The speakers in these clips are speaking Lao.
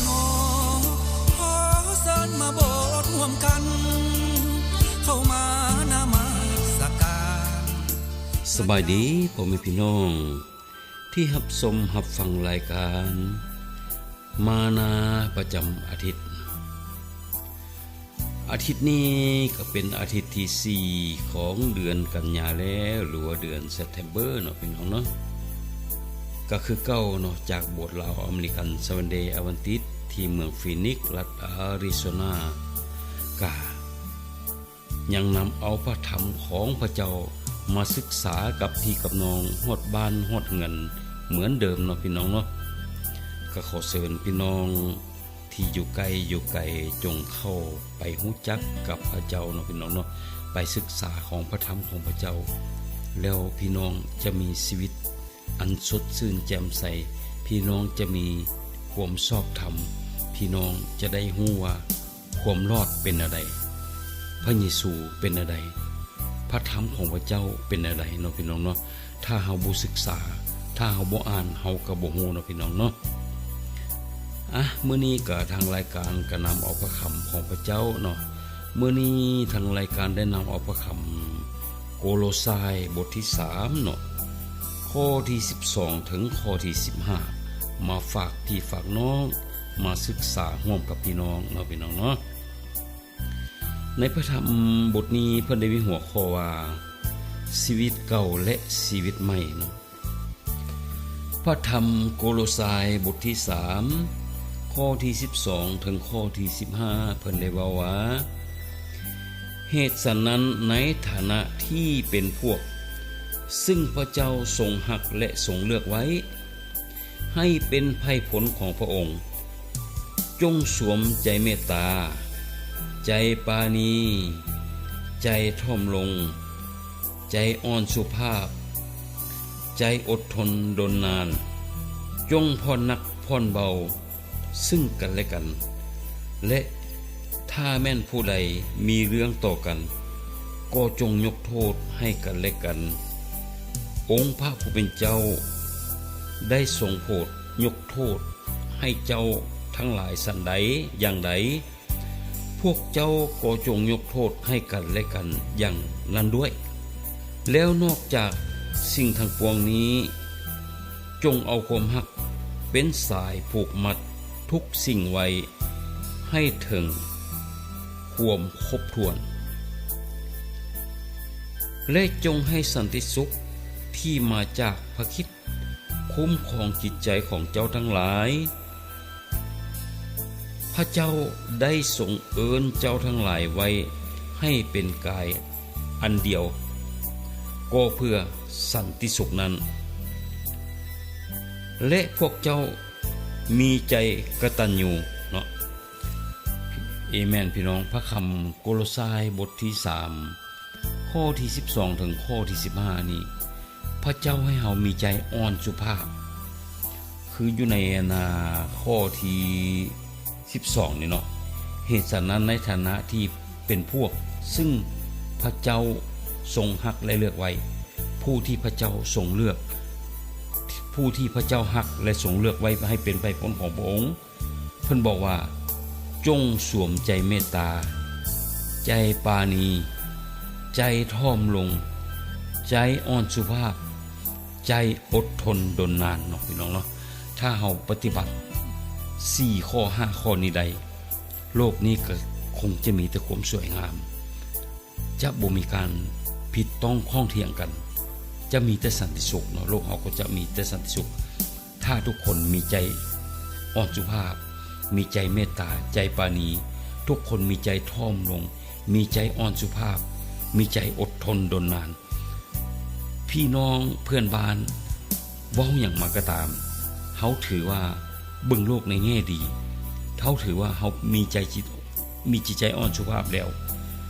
ເນາະ ຂໍເຊີນມາໂບດຮ່ວມກັນ ເຂົ້າມານະມັດສະການ. ສະບາຍດີພໍ່ແມ່ພີ່ນ້ອງທີ່ຮັບຊົມຮັບຟັງລາຍການມານາປະຈຳອາທິດ. ອາທິດນີ້ກໍເປັນອາທິດທີສີ່ຂອງເດືອນກັນຍາແລ້ວ ຫຼືວ່າເດືອນ September ເນາະ ພີ່ນ້ອງເນາະ. ກໍຄືເກົ່າເນາະ ຈາກໂບດລາວອາເມລິກັນ Seventh Day Adventist ທີ່ເມືອງຟີນິກ ລັດອາຣິໂຊນາ ກະຍັງນຳເອົາພະທຳຂອງພະເຈົ້າມາສຶກສາກັບພີ່ກັບນ້ອງ ຮອດບ້ານຮອດເຮືອນເໝືອນເດີມເນາະ ພີ່ນ້ອງເນາະ. ກໍຂໍເຊີນພີ່ນ້ອງ ທີ່ຢູ່ໃກ້ຢູ່ໄກ ຈົ່ງເຂົ້າໄປຮູ້ຈັກກັບພະເຈົ້າເນາະ ພີ່ນ້ອງເນາະ, ໄປສຶກສາຂອງພະທຳຂອງພະເຈົ້າ ແລ້ວພີ່ນ້ອງຈະມີຊີວິດອັນສົດຊື່ນແຈ່ມໃສ, ພີ່ນ້ອງຈະມີຄວາມຊອບທຳ, ພີ່ນ້ອງຈະໄດ້ຮູ້ວ່າຄວາມລອດເປັນແນວໃດ, ພະເຢຊູເປັນແນວໃດ, ພະທຳຂອງພະເຈົ້າເປັນແນວໃດເນາະ ພີ່ນ້ອງເນາະ. ຖ້າເຮົາບໍ່ສຶກສາ, ຖ້າເຮົາບໍ່ອ່ານ, ເຮົາກໍບໍ່ຮູ້ເນາະ ພີ່ນ້ອງເນາະ. ອະ, ມື້ນີ້ກໍທາງລາຍການກໍນຳເອົາພະຄຳຂອງພະເຈົ້າເນາະ. ມື້ນີ້ທາງລາຍການໄດ້ນຳເອົາພະຄຳໂກໂລຊາຍ ບົດທີສາມເນາະ, ຂໍ້ທີສິບສອງ ເຖິງຂໍ້ທີສິບຫ້າ ມາຝາກພີ່ຝາກນ້ອງ, ມາສຶກສາຮ່ວມກັບພີ່ນ້ອງເນາະ ພີ່ນ້ອງເນາະ. ໃນພະທຳບົດນີ້ເພິ່ນໄດ້ມີຫົວຂໍ້ວ່າ ຊີວິດເກົ່າ ແລະ ຊີວິດໃໝ່ເນາະ. ພະທຳໂກໂລຊາຍ ບົດທີສາມ ຂໍ້ທີສິບສອງ ເຖິງຂໍ້ທີສິບຫ້າ ເພິ່ນໄດ້ເວົ້າວ່າ, ເຫດສະນັ້ນ ໃນຖານະທີ່ເປັນພວກ ຊຶ່ງພະເຈົ້າຊົງຮັກ ແລະ ຊົງເລືອກໄວ້ ໃຫ້ເປັນໄພ່ພົນຂອງພະອົງ, ຈົ່ງສວມໃຈເມດຕາ, ໃຈປານີ, ໃຈຖ່ອມລົງ, ໃຈອ່ອນສຸພາບ, ໃຈອົດທົນດົນນານ, ຈົ່ງຜ່ອນໜັກຜ່ອນເບົາ ຊຶ່ງກັນແລະກັນ ແລະ ຖ້າແມ່ນຜູ້ໃດມີເລື່ອງຕໍ່ກັນ ກໍຈົ່ງຍົກໂທດໃຫ້ກັນແລະກັນ. ອົງພະຜູ້ເປັນເຈົ້າໄດ້ຊົງໂຜດຍົກໂທດໃຫ້ເຈົ້າທັງຫຼາຍສັນໃດຢ່າງໃດ, ພວກເຈົ້າກໍຈົ່ງຍົກໂທດໃຫ້ກັນແລະກັນຢ່າງນັ້ນດ້ວຍ. ແລ້ວນອກຈາກສິ່ງທັງປວງນີ້, ຈົ່ງເອົາຄວາມຮັກເປັນສາຍຜູກມັດທຸກສິ່ງໄວ້ໃຫ້ເຖິງຄວາມຄົບຖ້ວນ, ແລະ ຈົ່ງໃຫ້ສັນຕິສຸກທີ່ມາຈາກພະຄຣິດຄຸ້ມຄອງຈິດໃຈຂອງເຈົ້າທັງຫຼາຍ. ພະເຈົ້າໄດ້ຊົງເອີ້ນເຈົ້າທັງຫຼາຍໄວ້ໃຫ້ເປັນກາຍອັນດຽວ ກໍເພື່ອສັນຕິສຸກນັ້ນ ແລະ ພວກເຈົ້າມີໃຈກະຕັນຍູເນາະ. ເອແມນ ພີ່ນ້ອງ. ພະຄຳໂກໂລຊາຍ ບົດທີສາມ ຂໍ້ທີສິບສອງ ເຖິງຂໍ້ທີສິບຫ້ານີ້ ພະເຈົ້າໃຫ້ເຮົາມີໃຈອ່ອນສຸພາບ ຄືຢູ່ໃນອັນນ່າ ຂໍ້ທີສິບສອງນີ້ເນາະ, ເຫດສະນັ້ນ ໃນຖານະທີ່ເປັນພວກ ຊຶ່ງພະເຈົ້າຊົງຮັກ ແລະ ເລືອກໄວ້, ຜູ້ທີ່ພະເຈົ້າຊົງເລືອກ, ຜູ້ທີ່ພະເຈົ້າຮັກ ແລະ ຊົງເລືອກໄວ້ໃຫ້ເປັນໄພ່ພົນຂອງພະອົງ, ເພິ່ນບອກວ່າ, ຈົ່ງສວມໃຈເມດຕາ, ໃຈປານີ, ໃຈຖ່ອມລົງ, ໃຈອ່ອນສຸພາບ, ໃຈອົດທົນດົນນານເນາະ ພີ່ນ້ອງເນາະ. ຖ້າເຮົາປະຕິບັດສີ່ຂໍ້ ຫ້າຂໍ້ນີ້ໄດ້, ໂລກນີ້ກໍຄົງຈະມີແຕ່ຄວາມສວຍງາມ, ຈະບໍ່ມີການຜິດຕ້ອງຂ້ອງຖຽງກັນ, ຈະມີແຕ່ສັນຕິສຸກເນາະ, ໂລກເຮົາກໍຈະມີແຕ່ສັນຕິສຸກ. ຖ້າທຸກຄົນມີໃຈອ່ອນສຸພາບ, ມີໃຈເມດຕາ, ໃຈປານີ, ທຸກຄົນມີໃຈຖ່ອມລົງ, ມີໃຈອ່ອນສຸພາບ, ມີໃຈອົດທົນດົນນານ, ພີ່ນ້ອງເພື່ອນບ້ານເວົ້າຫຍັງມາກໍຕາມ, ເຮົາຖືວ່າເບິ່ງໂລກໃນແງ່ດີ, ເຮົາຖືວ່າເຮົາມີໃຈຈິດ ມີຈິດໃຈອ່ອນສຸພາບແລ້ວ,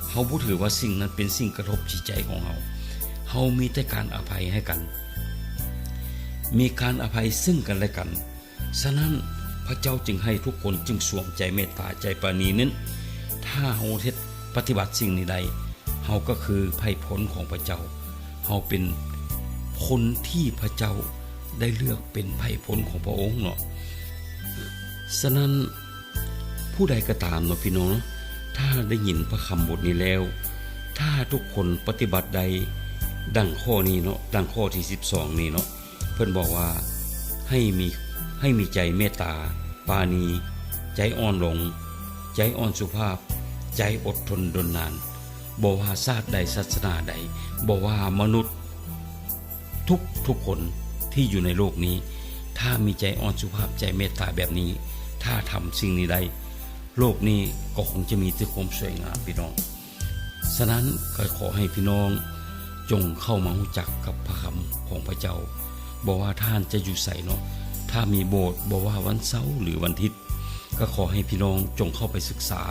ເຮົາບໍ່ຖືວ່າສິ່ງນັ້ນເປັນສິ່ງກະທົບຈິດໃຈຂອງເຮົາ. ເຮົາມີແຕ່ການອະໄພໃຫ້ກັນ, ມີການອະໄພເຊິ່ງກັນແລະກັນ. ສະນັ້ນ, ພະເຈົ້າຈຶ່ງໃຫ້ທຸກຄົນຈຶ່ງສວມໃຈເມດຕາ, ໃຈປານີນັ້ນ. ຖ້າເຮົາເຮັດປະຕິບັດສິ່ງນີ້ໄດ້, ເຮົາກໍຄືໄພ່ພົນຂອງພະເຈົ້າ. ເຮົາເປັນຄົນທີ່ພະເຈົ້າໄດ້ເລືອກເປັນໄພ່ພົນຂອງພະອົງເນາະ. ສະນັ້ນ ຜູ້ໃດກໍຕາມເນາະ ພີ່ນ້ອງເນາະ ຖ້າໄດ້ຍິນພະຄຳບົດນີ້ແລ້ວ ຖ້າທຸກຄົນປະຕິບັດໄດ້ດັ່ງຂໍ້ນີ້ເນາະ ດັ່ງຂໍ້ທີສິບສອງນີ້ເນາະ ເພິ່ນບອກວ່າ ໃຫ້ມີ ໃຫ້ມີໃຈເມດຕາປານີ ໃຈອ່ອນຫຼວງ ໃຈອ່ອນສຸພາບ ໃຈອົດທົນດົນນານ. ບໍ່ວ່າຊາດໃດ ສາສະໜາໃດ ບໍ່ວ່າມະນຸດ ທຸກໆຄົນທີ່ຢູ່ໃນໂລກນີ້ ຖ້າມີໃຈອ່ອນສຸພາບ ໃຈເມດຕາແບບນີ້ ຖ້າທຳສິ່ງນີ້ໄດ້ ໂລກນີ້ກໍຄົງຈະມີແຕ່ຄວາມສວຍງາມ ພີ່ນ້ອງ. ສະນັ້ນກໍຂໍໃຫ້ພີ່ນ້ອງຈົ່ງເຂົ້າມາຮູ້ຈັກກັບພະຄຳຂອງພະເຈົ້າ ບໍ່ວ່າທ່ານຈະຢູ່ໃສເນາະ ຖ້າມີໂບດ ບໍ່ວ່າວັນເສົາ ຫຼື ວັນທິດ ກໍຂໍໃຫ້ພີ່ນ້ອງຈົ່ງເຂົ້າໄປສຶກສາ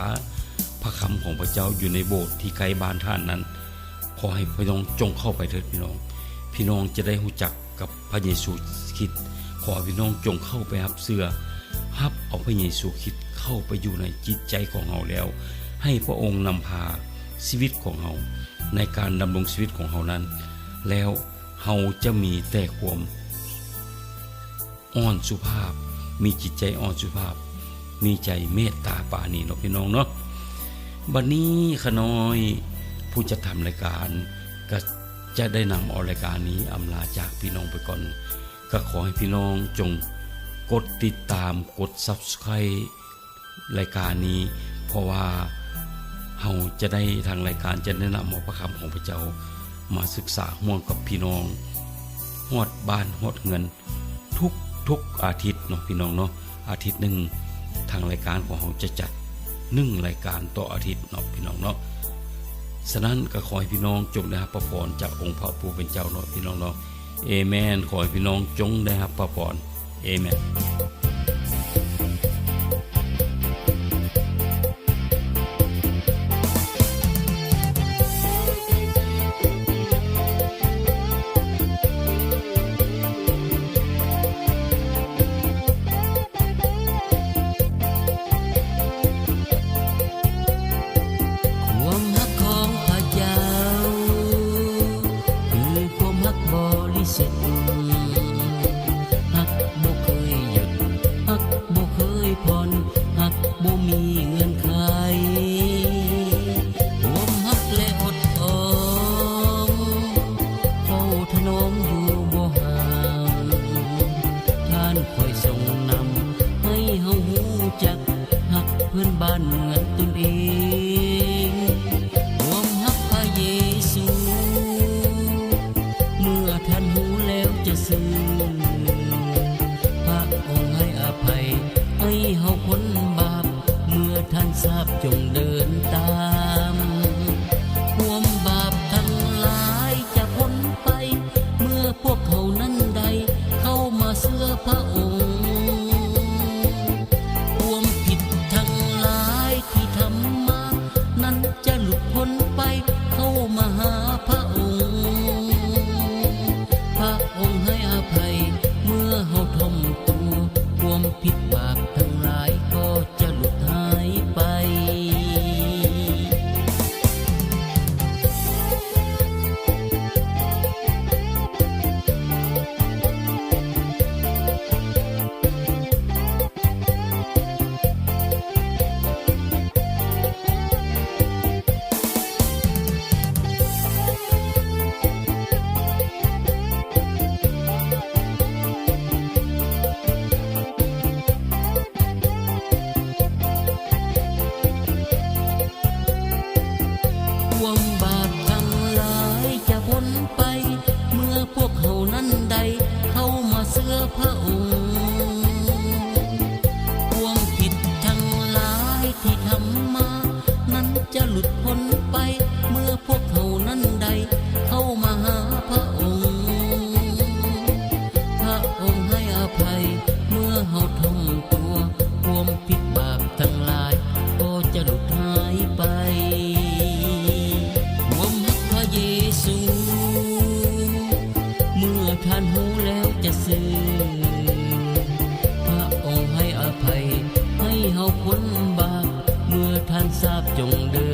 ພະຄຳຂອງພະເຈົ້າຢູ່ໃນໂບດທີ່ໃກ້ບ້ານທ່ານນັ້ນ. ຂໍໃຫ້ພີ່ນ້ອງຈົ່ງເຂົ້າໄປເຖີດພີ່ນ້ອງ, ພີ່ນ້ອງຈະໄດ້ຮູ້ຈັກກັບພະເຢຊູຄຣິດ. ຂໍໃຫ້ພີ່ນ້ອງຈົ່ງເຂົ້າໄປຮັບເຊື່ອ, ຮັບເອົາພະເຢຊູຄຣິດເຂົ້າໄປຢູ່ໃນຈິດໃຈຂອງເຮົາແລ້ວ, ໃຫ້ພະອົງນຳພາຊີວິດຂອງເຮົາ ໃນການດຳລົງຊີວິດຂອງເຮົານັ້ນ, ແລ້ວເຮົາຈະມີແຕ່ຄວາມ ອ່ອນສຸພາບ, ມີຈິດໃຈອ່ອນສຸພາບ, ມີໃຈເມດຕາປານີເນາະ ພີ່ນ້ອງເນາະ. ບັດນີ້ຂະນ້ອຍຜູ້ຈັດທຳລາຍການ ກໍຈະໄດ້ນຳເອົາລາຍການນີ້ອຳລາຈາກພີ່ນ້ອງໄປກ່ອນ. ກໍຂໍໃຫ້ພີ່ນ້ອງຈົ່ງກົດຕິດຕາມ, ກົດ Subscribe ລາຍການນີ້ ເພາະວ່າເຮົາຈະໄດ້, ທາງລາຍການຈະໄດ້ນຳເອົາພະຄຳຂອງພະເຈົ້າມາສຶກສາຮ່ວມກັບພີ່ນ້ອງ ຮອດບ້ານຮອດເຮືອນ ທຸກໆອາທິດເນາະ ພີ່ນ້ອງເນາະ. ອາທິດໜຶ່ງ ທາງລາຍການຂອງເຮົາຈະຈັດໜຶ່ງລາຍການຕໍ່ອາທິດເນາະ ພີ່ນ້ອງເນາະ. ສະນັ້ນກໍຂໍໃຫ້ພີ່ນ້ອງຈົ່ງໄດ້ຮັບພະພອນຈາກອົງພະຜູ້ເປັນເຈົ້າເນາະ ພີ່ນ້ອງເນາະ. ເອແມນ. ຂໍໃຫ້ພີ່ນ້ອງຈົ່ງໄດ້ຮັບພະພອນ. ເອແມນ. ຄວາມຮັກຂອງພະເຈົ້າ ຄືຄວາມຮັກບໍລິສຸດ, ຮັກບໍ່ເຄີຍຢຸດ, ຮັກບໍ່ເຄີຍຜ່ອນ, ຮັກບໍ່ມີເງື່ອນໄຂ. ຄວາມຮັກແລະອົດອອມ ເຝົ້າຖະໜອມຢູ່ບໍ່ຫ່າງ, ທ່ານຄອຍສົ່ງນຳໃຫ້ເຮົາຮູ້ຈັກ ຮັກເພື່ອນບ້ານເໝືອນຕົນເອງ. ຄວາມຮັກພະເຢຊູ ເມື່ອທ່ານຮູ້ແລ້ວຈະຊື່, ພະອົງໃຫ້ອະໄພ ໃຫ້ເຮົາຄົນບາບ, ເມື່ອທ່ານຊາບຈົ່ງເດີນຕາມ. ຄວາມບາບທັງຫຼາຍຈະພົ້ນໄປ ເມື່ອພວກເຮົານັ້ນໄດ້ເຂົ້າມາເຊື່ອພະອົງ. ຄວາມຜິດທັງຫຼາຍທີ່ທຳມານັ້ນຈະຫຼຸດພົ້ນໄປ ເຂົ້າມາຫາພະອົງ. ພະອົງໃຫ້ອະໄພເມື່ອເຮົາຖ່ອມຕົວ, ຄວາມຜິດບາບທັງຫຼາຍກໍ ຈະຫຼຸດຫາຍໄປ. ຄວາມບາບທັງຫຼາຍຈະພົ້ນໄປ ເມື່ອພວກເຮົານັ້ນໄດ້ເຂົ້າມາເຊື່ອພະອົງ. ຄວາມຜິດທັງຫຼາຍທີ່ທຳມານັ້ນຈະຫຼຸດພົ້ນໄປ ເມື່ອພວກເຮົານັ້ນໄດ້ເຂົ້າມາຫາພະອົງ. ພະອົງໃຫ້ອະໄພເມື່ອເຮົາຖ່ອມຕົວ, ຄວາມຜິດບາບທັງຫຼາຍກໍຈະຫຼຸດຫາຍໄປ. ຄວາມຮັກພະເຢຊູ ເມື່ອທ່ານຮູ້ແລ້ວຈະຊື່, ພະອົງໃຫ້ອະໄພໃຫ້ເຮົາຄົນບາບ, ເມື່ອທ່ານຊາບຈົ່ງເດີ